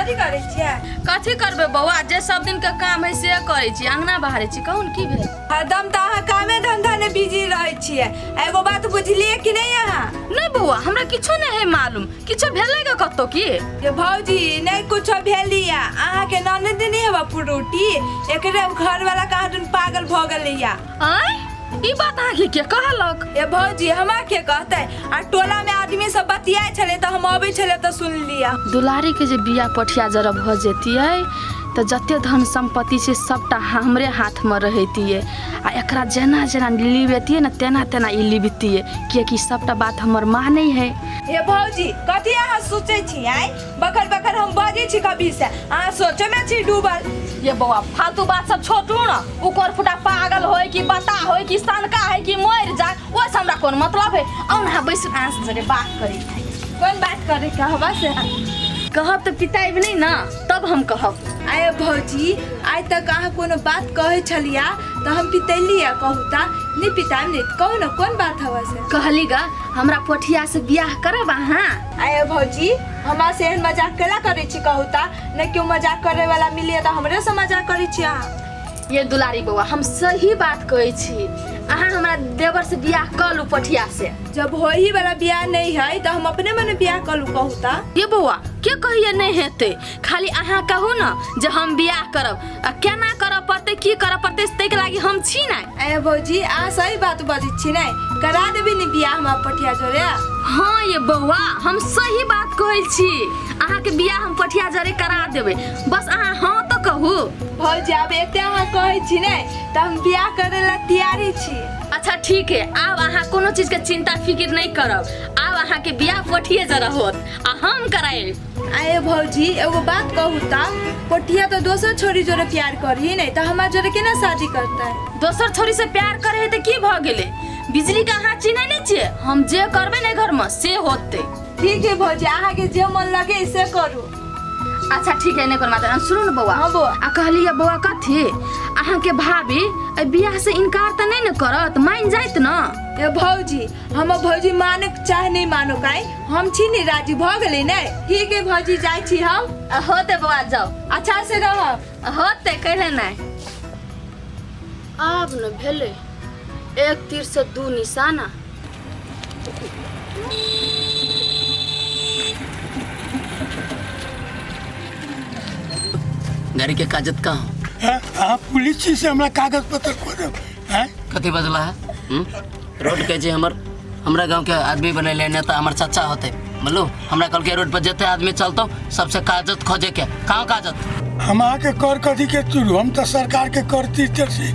कथी करै छियै? कथी करबै बौआ, जे सब दिन के काम है से करै छी, अंगना बहारै छी। कहू ने की भेल? हरदम तऽ अहाँ कामे धंधा ने बिजी रहै छियै। एगो बात बुझलियै कि नहि अहाँ? नहि बौआ, हमरा किछो नहि है मालूम। किछो भेलै गे कतौ की? ये भौजी, नहि कुछो भेलिया। अहाँके ननद नहि हेबा पुरुटी, एकरे घर वाला कहाँ दुन पागल भऽ गेलैया। आँय, ई बात अहाँके के कहलक? ये भौजी, हमरा के कहतै? आ टोला में आदमी सब बतियाइ छलै तऽ हम अबै छलै तऽ सुनलियै। दुलारी के जे बिया पठिया जरा भऽ जेतियै तऽ जते धन सम्पत्ति छै सबटा हमरे हाथमे रहितियै, आ एकरा जेना जेना लिबेतियै ने तेना तेना ई लिबतियै, किएकि सबटा बात हमर मानै है। हे भौजी, कथी अहाँ सोचै छी? आँय, बखर बखर हम बजै छी कभी से, अहाँ सोचे में छी डूबल। ये बौआ, फालतू बात सब छोटू न। उ कोरफुटा पागल होय कि बता होय कि सनका है कि मरि जाय, ओहिसँ हमरा कोन मतलब है। आउ ने अहाँ बैसू, अहाँ से जरे बात करी। कोन बात करे के हवा से? कहब तऽ पिताइब नहि ने, तब हम कहब। आय भौजी, आइ तक अहाँ कोनो बात कहै छलिया तऽ हम पितैलिया? कहू ता नहि पिताइब नहि, कहू ने कोन बात हवा से? कहली गा, हमरा पोठिया से बियाह करब अहाँ? आय भौजी, हमरा से एहन मजाक केला करै छी? कहू ता नहि, केओ मजाक करे वाला मिलिए तऽ हमरे से मजाक करै छी अहाँ? ये दुलारी बौआ, हम सही बात कहै छी, अहाँ हमरा देवर से बियाह कऽ लू पठिया से। जब होही वाला बियाह नहीं है तऽ हम अपने मने बियाह कऽ लू? कहू ता। ये बौआ, के कहिए नहीं हेतै? खाली अहाँ कहू ने जे हम बियाह करब, आ केना करऽ पड़तै, की करऽ पड़तै, ताहिके लागि हम छी ने। आय भौजी, अहाँ सही बात बजै छी ने? करा देबी ने बियाह हमरा पठिया जोड़े? हाँ ये बौआ, हम सही बात कहै छी, अहाँके बियाह हम पठिया जरे करा देबै, बस अहाँ हाँ तऽ कहू। भौजी, आब एते अहाँ कहै छी ने तऽ हम बियाह करे ला तैयारी छी। अच्छा ठीक है, आब अहाँ कोनो चीज के चिंता फिकिर नहीं करब, आब अहाँके बियाह पोठिए जरा होत आ हम करायब। आये भौजी, एगो बात कहू ता, पोठिया तो दोसर छोरी जोरे प्यार करही नहीं तऽ हमरा जोरे केना शादी करतै? दोसर छोरी से प्यार करे है तऽ की भऽ गेलै? बिजली के अहाँ चिन्है नहि छियै, हम जे करबै ने घरमे से होतै। ठीक है भौजी, अहाँके जे मन लगे से करू। अच्छा ठीक है, नहि कोनो बात। सुनू ने बौआ। हाँ बौआ। आ कहलियै बौआ, कथी अहाँके भाभी एहि बियाह से इनकार तऽ नहि ने करत? मानि जाइत ने? ए भौजी, हमर भौजी माने चाहे नहीं मानो, काहे हम छी ने राजी भऽ गेलै ने। ठीक है भौजी, जाइ छी हम। होतै बौआ, जाउ। अच्छा से रहब। होतै, कहले नहि। आब ने भेलै एक तीर से दू निशाना। गाड़ी के कागज कहाँ? हैं? अहाँ पुलिस छी से हमरा कागज पत्र खोजब हैं? कथी बजला है? हम्म? रोड के जे हमर हमरा गांव के आदमी बनेले नेता, हमर चाचा होते बोलू, हमरा कहलकै रोड पर जते आदमी चलतो सबसे कागज खोजे के। कहाँ कागज? हम अहाँके कर कथी के तुरू, हम तऽ सरकार के कर तीते छी।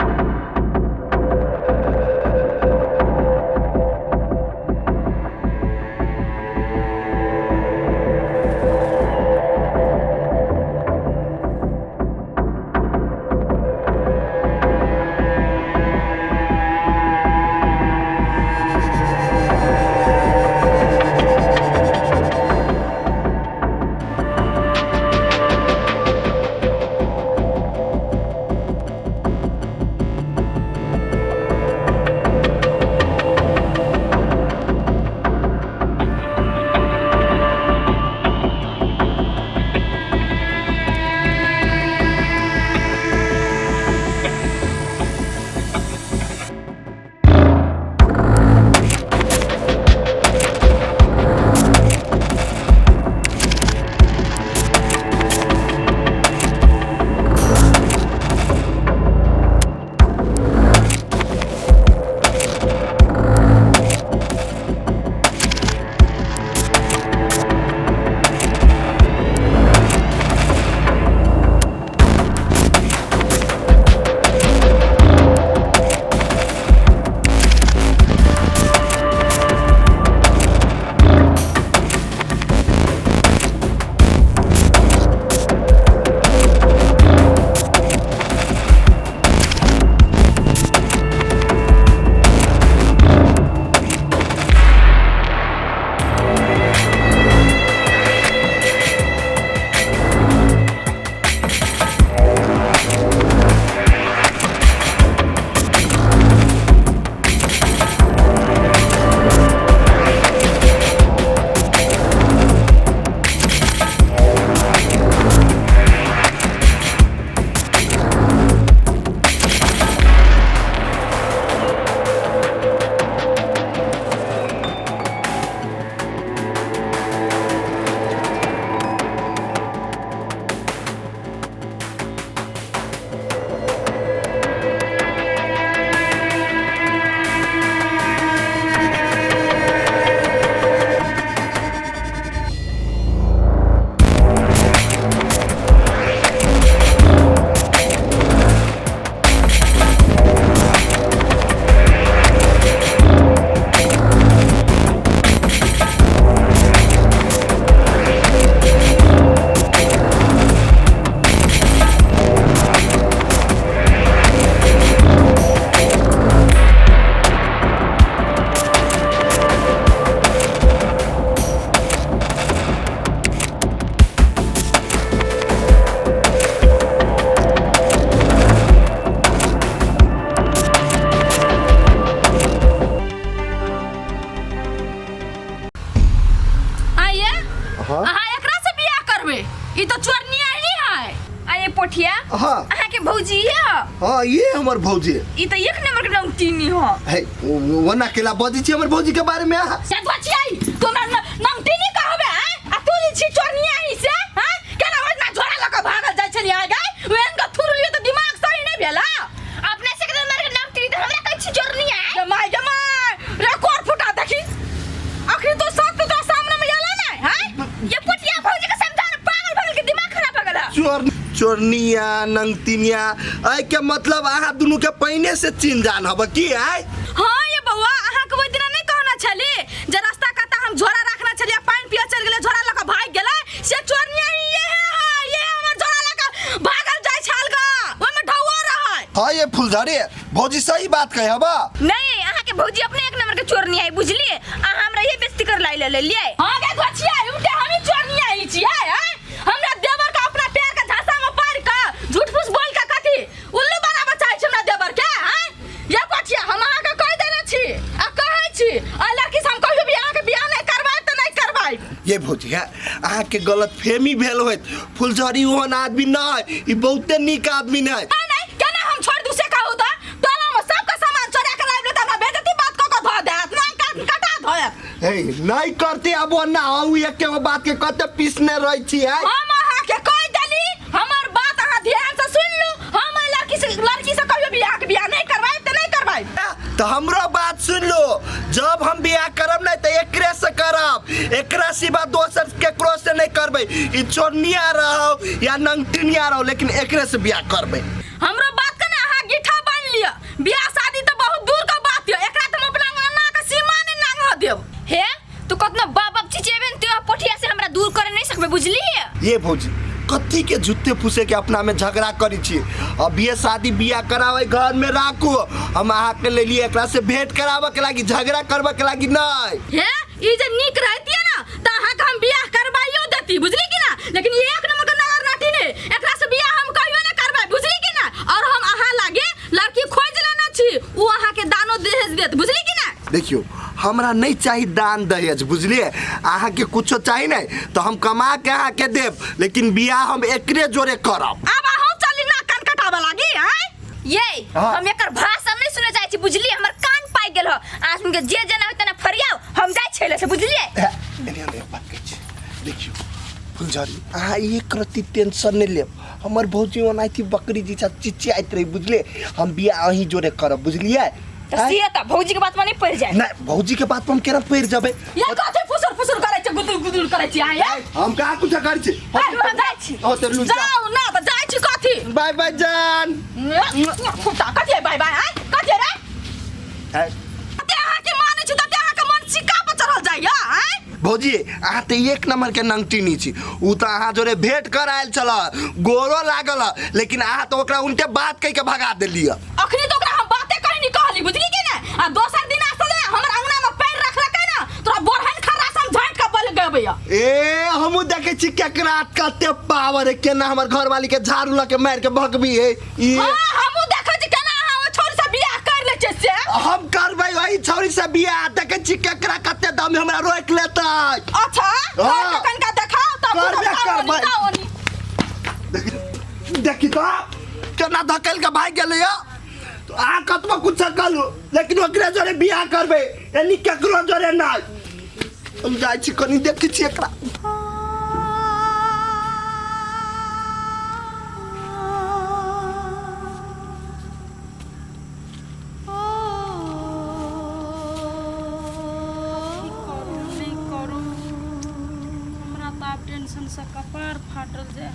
हाँ ये हमर भौजी। ई त एक नंबर के नमकीनी हो। है ओना केला बजै छी हमर भौजी के बारे में अहाँ? से बचियाई तोरा नमकीनी कहबे हैं आ तू ई छी चोरनिया ही से हैं केना होइत ना झोरा लक भागल जाइ छलियै आइ गाय वेन के थुर लियो त दिमाग सही नहीं भेला। अपने से के नंबर के नमकीनी त हमरा कहै छी चोरनिया। जमाई जमाई रे कोर फुटा देखी अखनी तो साथ तो तोरा सामने में आला नहीं हैं। ये पटिया भौजी के समझा ना पागल भगल के दिमाग खराब हो गेल। चोर चोरनिया नंगतिनिया ऐ के मतलब अहाँ दुनू के पहिने से चिन्ह जान हब की आय? हाँ ये बउआ अहाँ के ओहि दिना नहीं कहना छली जे रास्ता काता हम झोरा रखना छली आ पानि पिया चल गेलै झोरा लऽ कऽ भागि गेलै से चोरनिया ही ये है हाँ ये हमर झोरा लऽ कऽ भागल जाइ छल गा ओहिमे ढौआ रहै। हाँ ये फुलझड़ी भौजी सही बात कहे हबा। नहीं अहाँ के भौजी अपने एक नंबर के चोरनी है बुझलिए आ हमरा ये बेइज्जती कर लाई ले लिए। हाँ गे गोछिया उठे हम ही चोरनिया ही छियै हैं हमरा देवर के अपना पैर के झांसा में पार के झूठ फूस बोल के कथी उल्लू बनाबऽ चाहै छी हमरा देवर के हैं। ये पठिया हम अहाँ के कहि देने छी आ कहै छी आ लड़की से हम कहियो भी अहाँ के बियाह नहीं करवाएब तऽ नहीं करवाएब। ये भौजी है अहाँ के गलत फहमी भेल होइत फुलझड़ी ओहन आदमी नहीं ई बहुते नीक आदमी नहीं। नहीं नहीं केना हम छोड़ दू से कहू तऽ टोला में सबके सामान चोरा के लाबि लेत हमरा बेइज्जती बात कऽ कऽ धऽ देत नहीं कटा धोयत। हे नहीं करते अब ना आउ एक के बात के कते पीसने रहै छी है। हम अहाँ के कहि देली हमर बात अहाँ ध्यान से सुन लू हम एहि लड़की से कहियो बियाह के बियाह नहीं करवाएब तऽ नहीं करवाएब। तो हमरो बात सुन लो जब हम बियाह करब नहीं तो एकरे से करब एकरा सिवा दोसर केकरो से नहीं करबै ई चोरनिया रहो या नंगटिनिया रहो लेकिन एकरे से बियाह करबै। हमरो बात के ना अहाँ गिठा बान्हि लिअ बियाह शादी तऽ बहुत दूर के बात यऽ एकरा तऽ हम अपना अंगना के सीमा नहि नांघऽ देब। हे तू कतना बाप बाप चिचेबे न ते पोठिया से हमरा दूर करे नहीं सकबे बुझलिए। ये भौजी कथी के झूठे फूसे के अपना में झगड़ा करी छी अब ये शादी बियाह करावे घर में राखू हम अहाँ के लेलिए एकरा से भेंट करावे के लागी झगड़ा करवे के लागी नहीं। हे ई जे नीक रहतिए ना त अहाँ के हम बियाह करवाइयो देती बुझली कि ना लेकिन ये एक नंबर के नगर नाटी ने एकरा से बियाह हम कहियो ना करवाई बुझली कि ना और हम अहाँ लागे लड़की खोज लेने छी उ अहाँ के दानो दहेज देत बुझली कि ना। देखियो हमरा नहीं चाहिए दान दहेज बुझलिए अहाँ के कुछो चाहिए नहीं तो हम कमा के अहाँ के देब लेकिन बियाह हम एकरे जोरे करब। अब अहूँ चली ना कान कटाबे लागी हैं। ये हाँ। हम एकर भाषा नहीं सुने चाहे छी बुझलिए हमर कान पाइ गेल ह आज के जे जना होय तना फरियाओ हम जाइ छेले से बुझलिए। एने एने बात कहै छी देखियो फुलझड़ी अहाँ एक रत्ती टेंशन नहीं लेब हमर भौजी ओनाहिते बकरी जी चिचियाइत रही बुझलिए हम बियाह अहीं जोरे करब बुझलिए। त से त भौजी के बात में नहीं पड़ जाए। नहीं भौजी के बात पर हम केना पड़ जाबे? ये कथी फुसुर फुसुर करै छै गुदुर गुदुर करै छी अहाँ ये? हम कहाँ कुछ करै छी? हम जाइ छी। ओ ते लू जा। जाउ ना त जाइ छी कथी? बाय बाय जान। फुटा कथी बाय बाय हैं? कथी रे? ते अहाँ के मानै छी त ते अहाँ के मन सिक्का पर चढ़ल जाइया हैं? भौजी अहाँ त एक नंबर के नंगटिनी छी उ त अहाँ जोरे भेंट कर आयल छल गोरो लागल लेकिन अहाँ त ओकरा उनटे बात कहि के भगा देलियै। अखनी त ओकरा हम बाते कहि नहीं कहली बुझली कि ना आ दोसर दिन आसल हमर अंगना में पैर रखलकै ना तोरा बोरहन खर्रा से हम झाँट के बल गबैया। ए हमहू देखै छी केकरा कते पावर है केना हमर घरवाली के झाड़ू लऽ के मारि के भगबी है ई। हाँ हमहू देखै छी केना अहाँ ओहि छौरी से बियाह कर लै छियै से। हम करबै ओहि छौरी से बियाह देखै छी केकरा कते दम हमरा रोकि लेतै। अच्छा हाँ। कनिका देखाउ तब करबे करबै। देखी तो केना धकेल के भागि गेलै तो अहाँ कतबो कुछ कहलू लेकिन ओकरे जोरे बियाह करबै एनी केकरो जोरे नहि। हम जाइ छी कनी देखै छी एकरा। नहीं करू हमरा तऽ आब टेंशन से कपार फाटल जाय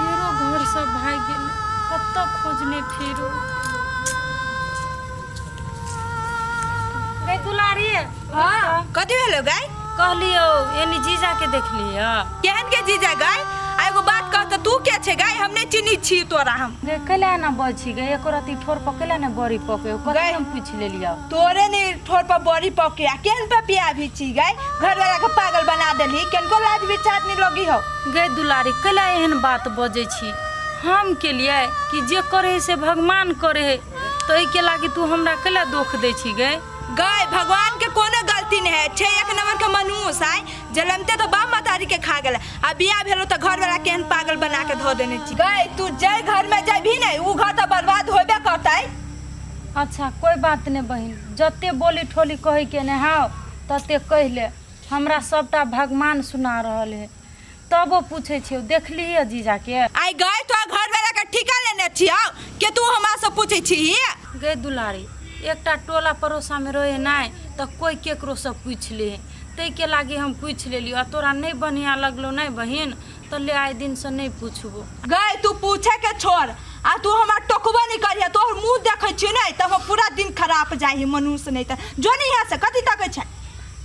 फेरो घर सब भागि गेल कतऽ खोजने फिरू। गै दुलारी। हाँ कथी भेलो गाय? कहलियो एनी जीजा के देखलियो। केहन के जीजा गाय? आ एगो बात कह त तू के छे गाय? हम नहीं चिन्ही छी तोरा हम। गे कैला ना बजी गे एको रति ठोर पर कैला ना बड़ी पके कथी गै। हम पूछ लेलियो। तोरे ने ठोर पर बड़ी पके आ केहन पर पिया भी छी गाय? घर वाला के पागल बना देली केनको लाज विचार नहीं लगी हो। गे दुलारी कैला एहन बात बजै छी हम के लिए कि जे करे से भगवान करे है तो एहि के लागी तू हमरा कैला दोख दै छी गे? गाय भगवान के कोनो गलती अथी नहीं है छे, एक नंबर के मनुष्य आय जलमते तो बाप मतारी के खा गेल आ बियाह भेलो तो घर वाला केहन पागल बना के धो देने छी। गई तू जय घर में जाबी नहीं उ घर तो बर्बाद होबे करतै। अच्छा कोई बात नहीं बहिन, जते बोली ठोली कहे के नहीं हाव तते कह ले, हमरा सबटा भगवान सुना रहल है। तब वो पूछे छियो देखलिए जीजा के? आई गए तो घर वाला के ठिका लेने छियो के तू हमरा से पूछे छी? गई दुलारी, एकटा टोला पड़ोसा में रहे नहीं तो कोई केकरो से पूछ ले, तै के लागे हम पूछ लेलियो। आ तोरा नहीं बढ़िया लगलो नहीं बहिन तो ले आए दिन से नहीं पूछबो। गए तू पूछे के छोड़, आ तू हमरा टोकबो नहीं करिया, तोहर मुंह देखै छियो नहीं त हम पूरा दिन खराब जाइ मनुष्य नहीं त जो नहीं यहाँ से कथी तकै छै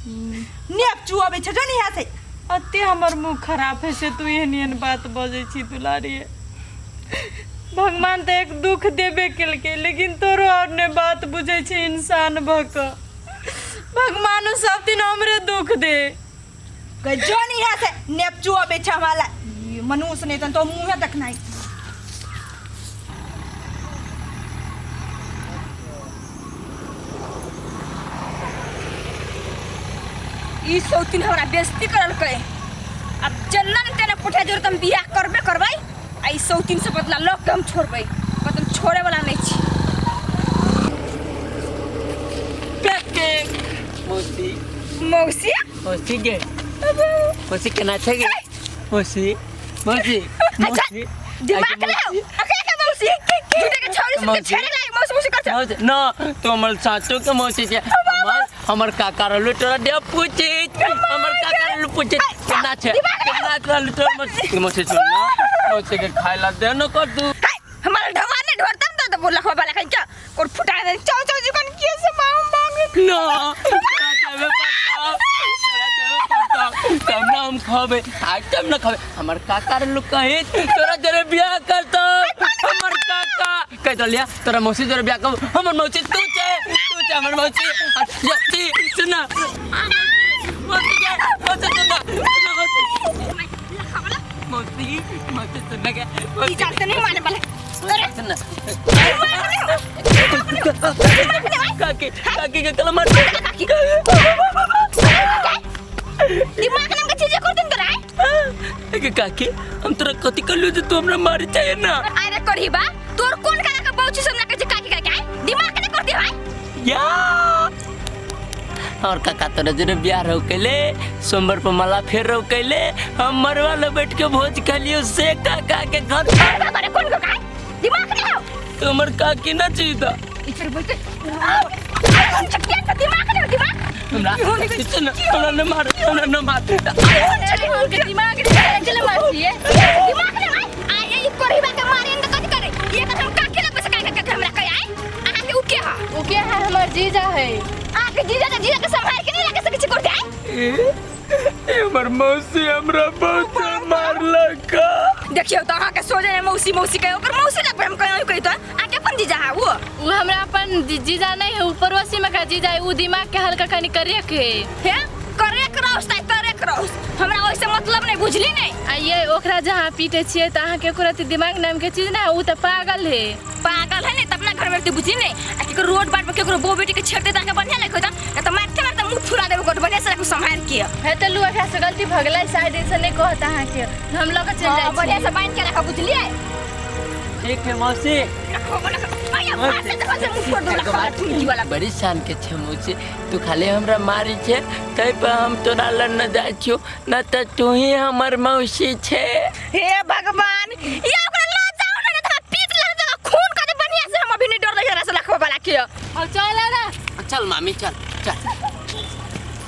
नेप चुअबै छै जो नहीं यहाँ से। अते हमर मुँह खराब है से तू एहन एहन बात बजै छी दुलारी। भगवान तो एक दुख देबे केलकै लेकिन तोरो और ने बात बुझै छै इंसान भऽ कऽ, भगवानो सब दिन हमरे दुख दे। गए जो नहीं यहाँ से नेप चुअबै छै हमरा मनुष्य नहीं त तो मुँहे देखनाइ। ई सौतीन हमरा बेइज्जती करलकै, अब जन्नन तेना पुठा जोर तुम बियाह करबे करबै आ ई सौतीन से बदला लऽ के हम छोड़बै, पर तुम छोड़े वाला नहीं छी। मौसी मौसी मौसी गे मौसी केना छै गे मौसी मौसी मौसी दिमाग ले अकेले के मौसी झूठे के छौरी सब के छेड़े लागे मौसी मौसी कर। न तो हमर चाचो के मौसी छै, हमर काका रहलु तोरा दे पूछे, हमर काका रहलु पूछे केना छै केना रहलु तोर मौसी मौसी सुन न मौसी के खाय ला दे न कर तू। हमर ढवा ने ढोरतम त बोला खवा वाला खाइ क्या और फुटा दे चाव चाव जी कन के से मांग मांग न तोरा देबे पड़तौ, तोरा देबे पड़तौ तब न हम खबे, आज तब न खबे। हमर काका रहलु कहे तोरा जरे बियाह करतौ, हमर काका कह दलिया तोरा मौसी जरे बियाह कर, हमर मौसी तू छे तू छे हमर मौसी। अच्छा सुन मौसी के मौसी सुन मौसी मौसी मौसी सुन के ई जानते नहीं माने वाला। सुन काकी काकी के कलम मार काकी दिमाग नाम के चीजें कर दिन तोरा। के काकी हम तोरा कथी कहलियो जे तू हमरा मारे चाहिए ना? अरे करही बा तोर कोन काका के बौची सब ना के काकी काकी आए दिमाग ने कर दे भाई या और काका तोरा जरे बियाह रहो कैले सोमवार पर मला फेर रहो कैले हम मरवा ले बैठ के भोज खलियो से काका के घर। अरे कोन काका दिमाग ने हो तू हमर काकी ना चीता ई फिर बोलते चकिया का दिमाग ने दिमाग हमरा सुन हमरा न मार हमरा न मार के दिमाग ने चले मारतिए दिमाग ने आ ये करही बा के मारे न कथि करे ये हम काकी लग से काका के हमरा कह आए अहाँ के उ के हा उ के है हमर जीजा है। आ के जीजा के जीजा के संभाल के नहीं रख सके छी कर जाए। ए हमर मौसी हमरा बहुत मारलक। देखियो तो अहाँ के सोजे ने मौसी मौसी कहे ओकर मौसी लग हम कहे कहि तो आ के अपन जीजा हा वो उ हमरा अपन जीजा नहीं है, उ पड़ोसी में का जीजा है, उ दिमाग के हल्का कनी करे के हे करे क्रॉस ताई करे क्रॉस हमरा ओइसे मतलब नहीं बुझली नहीं। आ ये ओकरा जहाँ पीटे छियै त अहाँ के ओकरा दिमाग नाम के चीज ना, उ त पागल है पागल है नहीं त अपना घर में बुझी नहीं आ केकरो रोड बाट पर केकरो बो बेटी के छेड़ते त बढ़िया लगे होता त मारते मारते मुंह फुरा देबो गोट बढ़िया से रखू संभाल के है त लू एकरा से गलती भगलै शायद ऐसे नहीं कहत अहाँ के हम लग चल जाइ छी बढ़िया से बांध के रखा बुझलिए। ठीक है मौसी रखो आया फाटे त से मुंह फोड़ दो लखा ठुनकी वाला बड़ी शान के छे मौसी, तू खाली हमरा मारी छे तै पर हम तोरा लड़ न जाइ छियो न त तू ही हमर मौसी छे। हे भगवान या ओकरा ला जाओ ना त पीट लग दे खून कर दे बढ़िया से हम अभी नहीं डर रही से लखवा वाला के। अब चल ना चल मामी चल।